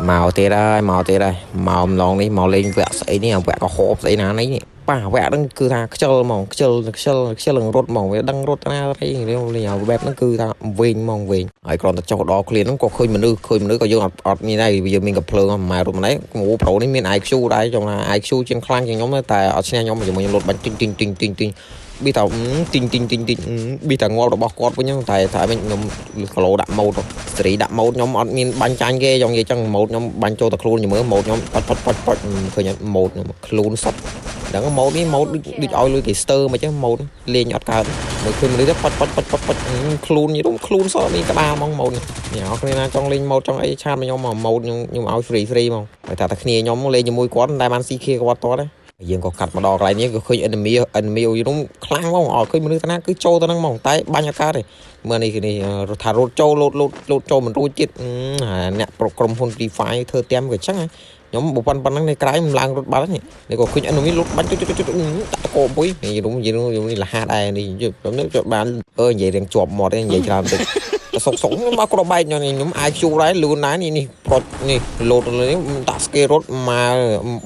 មកទៀតហើយមកទៀតហើយមកម្ដងនេះមកលេងវគ្គស្អីនេះវគ្គក្រហមស្អីណានេះប៉ះវគ្គហ្នឹងគឺថាខ្ជិលហ្មងខ្ជិលខ្ជិលខ្ជិលនឹងរត់ហ្មងវាដឹងរត់ទៅណាអីលេងបែបហ្នឹងគឺថាវែងហ្មងវែងហើយគ្រាន់តែចុះដល់ឃ្លានហ្នឹងក៏ឃើញមនុស្សឃើញមនុស្សក៏យើងអត់អត់មានដែរយើងមានកំភ្លើងម៉ែរត់ម្នេះអូប្រូនេះមាន IQ ដែរចង់ថា IQ ជាងខ្លាំងជាងខ្ញុំតែអត់ឈ្នះខ្ញុំជាមួយខ្ញុំលោតបាញ់ទិញទិញទិញទិញទិញប៊ីថាទិញទិញទិញទិញប៊ីថាងាប់របស់គាត់វិញតែថាវិញខ្ញុំគីឡូដាក់ម៉ូតសេរីដាក់ម៉ូតខ្ញុំអត់មានបាញ់ចាញ់គេចង់និយាយចឹងម៉ូតខ្ញុំបាញ់ចូលតែខ្លួនខ្ញុំមើលម៉ូតខ្ញុំប៉ាច់ប៉ាច់ប៉ាច់ប៉ាច់ឃើញម៉ូតខ្ញុំខ្លួនសុតដឹងម៉ូតនេះម៉ូតដូចឲ្យលុយគេស្ទើមកចឹងម៉ូតលេងអត់កើតមើលឃើញមនុស្សទៅប៉ាច់ប៉ាច់ប៉ាច់ប៉ាច់ប៉ាច់ខ្លួនយល់ខ្លួនសតមានក្បាលហ្មងម៉ូតនេះអ្នកគ្នាណាចង់លេងម៉ូតចង់អី chat មកខ្ញុំមកម៉ូតខ្ញុំខ្ញុំឲ្យ free free ហ្មងហើយថាតែគ្នាខ្ញុំលេងជាមួយគាត់មិនដែលបានស៊ីគ្នាគាត់តទេយើងក៏កាត់មកដល់កន្លែងនេះក៏ឃើញ enemy enemy យនោះខ្លាំងហ្មងអត់ឃើញមនុស្សតាណាគឺចូលទៅហ្នឹងហ្មងតែបាញ់អត់កើតទេមើលនេះនេះថារត់ចូលលោតលោតលោតចូលមិនរួចទៀតអ្នកក្រុមហ៊ុន Free Fire ធ្វើទៀមក៏ចឹងខ្ញុំបើប៉ុណ្ប៉ុណ្ណឹងនៅក្រៅមិនឡើងរត់បាត់នេះនេះក៏ឃើញ enemy លោតបាញ់ចុចចុចចុចដាក់តកមួយនេះយនោះនេះលះហាដែរនេះខ្ញុំនេះបានអឺនិយាយរៀងជាប់មាត់ទេនិយាយច្រើនតិចសុកសុកមកក្របបែកខ្ញុំខ្ញុំ IQ ដែរលឿនដែរនេះនេះប្រុចនេះលោតនេះដាក់ស្គេរត់មក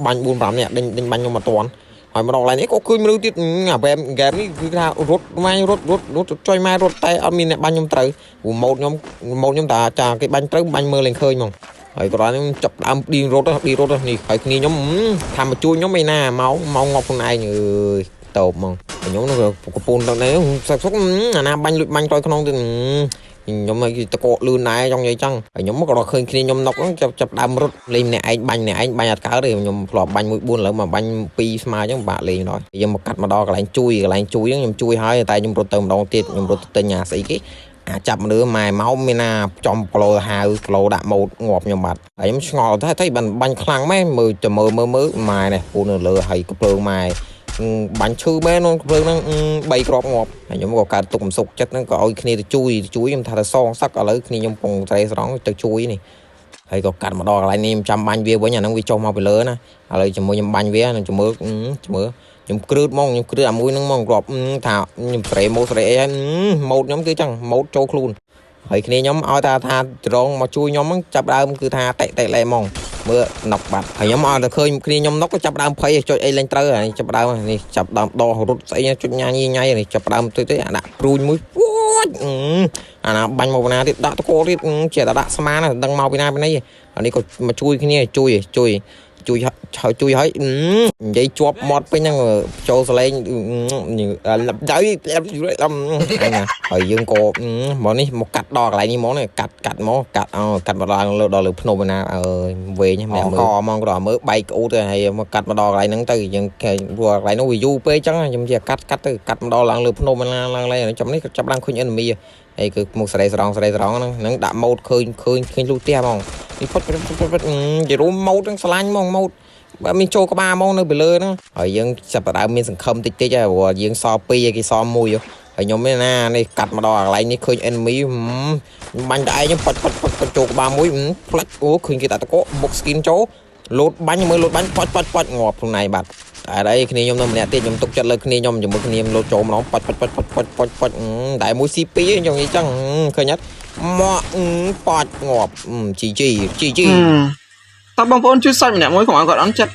បាញ់4 5នាក់ដេញដេញបាញ់ខ្ញុំមកតាន់ហើយមកដល់កន្លែងនេះក៏ឃើញមនុស្សទៀតអាវ៉ែមហ្គេមនេះគឺថារត់ម៉ែរត់រត់រត់ចុយម៉ែរត់តែអត់មានអ្នកបាញ់ខ្ញុំត្រូវព្រោះម៉ូតខ្ញុំម៉ូតខ្ញុំតាចាគេបាញ់ត្រូវបាញ់មើលលែងឃើញហ្មងហើយក៏ដល់ខ្ញុំចាប់ដើមឌីរត់ឌីរត់នេះហើយគ្នាខ្ញុំថាមកជួយខ្ញុំឯណាមកមកងាប់ខ្លួនឯងអើយតោបហ្មងខ្ញុំនឹងកំពូនទៅនេះសុកសុកអាណាបាញ់លួចបាញ់ក្រោយក្នុងទៀតខ្ញុំឲ្យតកលឿនដែរចង់និយាយចឹងហើយខ្ញុំក៏ដល់ឃើញគ្នាខ្ញុំណុកចាប់ចាប់ដើមរត់លេងម្នាក់ឯងបាញ់ម្នាក់ឯងបាញ់អត់កើតទេខ្ញុំធ្លាប់បាញ់មួយ4ឥឡូវមកបាញ់2ស្មើចឹងបាក់លេងដល់យើងមកកាត់មកដល់កន្លែងជួយកន្លែងជួយហ្នឹងខ្ញុំជួយហើយតែខ្ញុំរត់ទៅម្ដងទៀតខ្ញុំរត់ទៅទិញអាស្អីគេអាចចាប់មនុស្សម៉ែមកមានណាចំប្លូហៅប្លូដាក់ម៉ូតងាប់ខ្ញុំបាត់ហើយខ្ញុំឆ្ងល់ថាតែបានបាញ់ខ្លាំងមែនមើលទៅមើលមើលមើលម៉ែនេះពូនៅលើហើយកំភ្លើងម៉ែបាញ់ឈឺមែនក្នុងភ្លើងហ្នឹង3គ្រាប់ងាប់ហើយខ្ញុំក៏កើតទុកមិនសុខចិត្តហ្នឹងក៏ឲ្យគ្នាទៅជួយជួយខ្ញុំថាទៅសងសឹកឥឡូវគ្នាខ្ញុំពងត្រេស្រង់ទៅជួយនេះហើយក៏កាត់មកដល់កន្លែងនេះខ្ញុំចាំបាញ់វាវិញអាហ្នឹងវាចុះមកពីលើណាឥឡូវជាមួយខ្ញុំបាញ់វានឹងជាមួយជាមួយខ្ញុំគ្រឺតហ្មងខ្ញុំគ្រឺតអាមួយហ្នឹងហ្មងគ្រាប់ថាខ្ញុំស្រេម៉ូតស្រេអីហើយម៉ូតខ្ញុំគឺចឹងម៉ូតចូលខ្លួនហើយគ្នាខ្ញុំឲ្យថាថាត្រងមកជួយខ្ញុំហ្នឹងចាប់ដើមគឺថាតិតិឡែហ្មងមើលណុកបាត់ហើយខ្ញុំឲ្យតែឃើញគ្នាខ្ញុំណុកក៏ចាប់ដើមភ័យចុចអីលែងត្រូវហើយចាប់ដើមនេះចាប់ដើមដោះរត់ស្អីចុចញ៉ាញ៉ៃញ៉ៃនេះចាប់ដើមទៅទៅអាដាក់ព្រួញមួយពួចអាណាបាញ់មកពីណាទៀតដាក់តកទៀតជាតែដាក់ស្មានដឹងមកពីណាពីណីអានេះក៏មកជួយគ្នាជួយជួយជួយជួយឲ្យនិយាយជាប់មាត់ពេញហ្នឹងចូលសលេងដៃណាហើយយើងក៏មកនេះមកកាត់ដល់កន្លែងនេះហ្មងកាត់កាត់មកកាត់អកាត់មកដល់លើដល់លើភ្នំណាអើយវែងម្នាក់មើលកហ្មងក៏មើលបែកក្អួតទៅហើយមកកាត់មកដល់កន្លែងហ្នឹងទៅយើងព្រោះកន្លែងនោះវាយូរពេកចឹងខ្ញុំជាកាត់កាត់ទៅកាត់មកដល់ឡើងលើភ្នំឡើងឡើងឡើងចំនេះក៏ចាប់ឡើងឃើញ enemy ហើយគឺមុខស្រេស្រង់ស្រេស្រង់ហ្នឹងហ្នឹងដាក់ម៉ូតឃើញឃើញឃើញលូផ្ទះហ្មងនេះផុតផុតផុតនិយាយរួមម៉ូតហ្នឹងស្រឡាញ់ហ្មងម៉ូតបើមានចូលក្បាលហ្មងនៅពីលើហ្នឹងហើយយើងចាប់ផ្ដើមមានសង្ឃឹមតិចតិចហើយព្រោះយើងសល់2ហើយគេសល់1ហើយខ្ញុំនេះណានេះកាត់មកដល់កន្លែងនេះឃើញ enemy បាញ់តែឯងប៉ុចប៉ុចប៉ុចប៉ុចចូលក្បាលមួយផ្លាច់អូឃើញគេដាក់តកបុក skin ចូលលោតបាញ់មើលលោតបាញ់ប៉ុចប៉ុចប៉ុចងាប់ខ្លួនឯងបាត់តែអីគ្នាខ្ញុំនៅម្នាក់ទៀតខ្ញុំទុកចិត្តលើគ្នាខ្ញុំជាមួយគ្នាលោតចូលម្ដងប៉ុចប៉ុចប៉ុចប៉ុចប៉ុចប៉ុចប៉ុចតែមួយ CP ខ្ញុំនិយាយចឹងឃើញអត់មកប៉ាច់ងាប់ GG GG តើបងប្អូនជួយសាច់ម្នាក់មួយកុំឲ្យគាត់អន់ចិត្ត